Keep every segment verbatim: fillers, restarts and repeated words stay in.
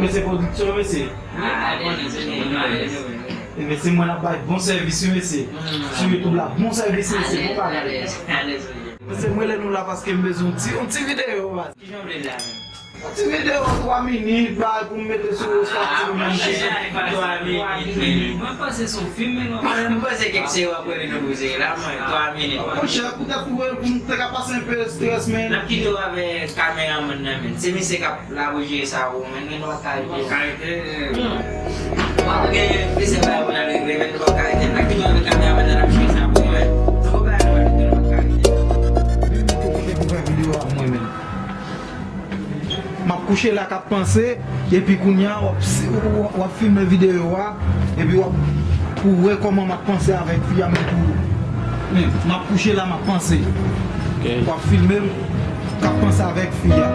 Mesye pwodiksyon, mesye. Ah, konnen se nou, nou, nou. E mesye, mwen ap bay bon sèvis, wi, mesye. Sou YouTube la, bon sèvis, mesye, bon bagay. Mesye, mwen rele nou la paske m bezwen yon ti, yon ti videyo, baz. Kijan w vle l la menm? Yon ti videyo twa minit, baz, pou m mete sou estati nou menm. Ah, mwen panse se twa minit, men. Mwen panse se yon fim, men non. Mwen panse kèk se w ap rele nou pou se la, mwen, twa minit. Monchè, poutèt pou, pou m te ka pase enpe estrès, men. N ap kite w avèk kameramann nan, men. Se misye k ap la pou jere sa pou ou, men. Men nou ap ka rete. Ka rete. Hmm. Mwen pa gen plis bagay pou n al regle, men nou pa ka rete. N ap kite w avèk kameramann nan, n ap jere sa pou ou, men. Nou pa ka rete, nou pa ka rete. Pou fè videyo a mwen menm. M ap kouche la k ap panse, epi kounye a w ap, w ap filme videyo a, epi w ap, pou wè kòman m ap panse avèk fi a, men tou, men, m ap kouche la, m ap panse. Ok. W ap filme m, k ap panse avèk fi a.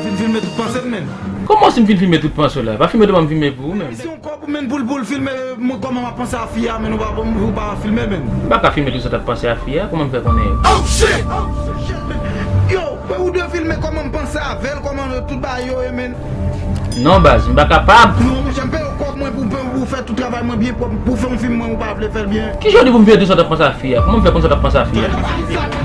Fin filme tout panse m, men. Kòman si m fin filme tout panse w la? Pa filme tou, ban m filme pou ou menm. Si yon kòb ou menm pou l, pou l filme mwen kòman m ap panse a fi a, men ou pa, ou pa filme, men. M pa ka filme tout sa t ap panse a fi a, kòman m fè konnen yo? Oh shit! Yo, ou dwe filme kòman m panse avè l, kòman tout bagay yo ye, men. Non, baz, m pa kapab. Non, monchè, m peye w kòb mwen pou, pou, pou fè tout travay mwen byen pwòp, pou fè yon fim mwen, ou pa vle fè l byen. Kijan w di pou m filme tout sa t ap panse a fi a? Kòman m fè konn sa t ap panse a fi a?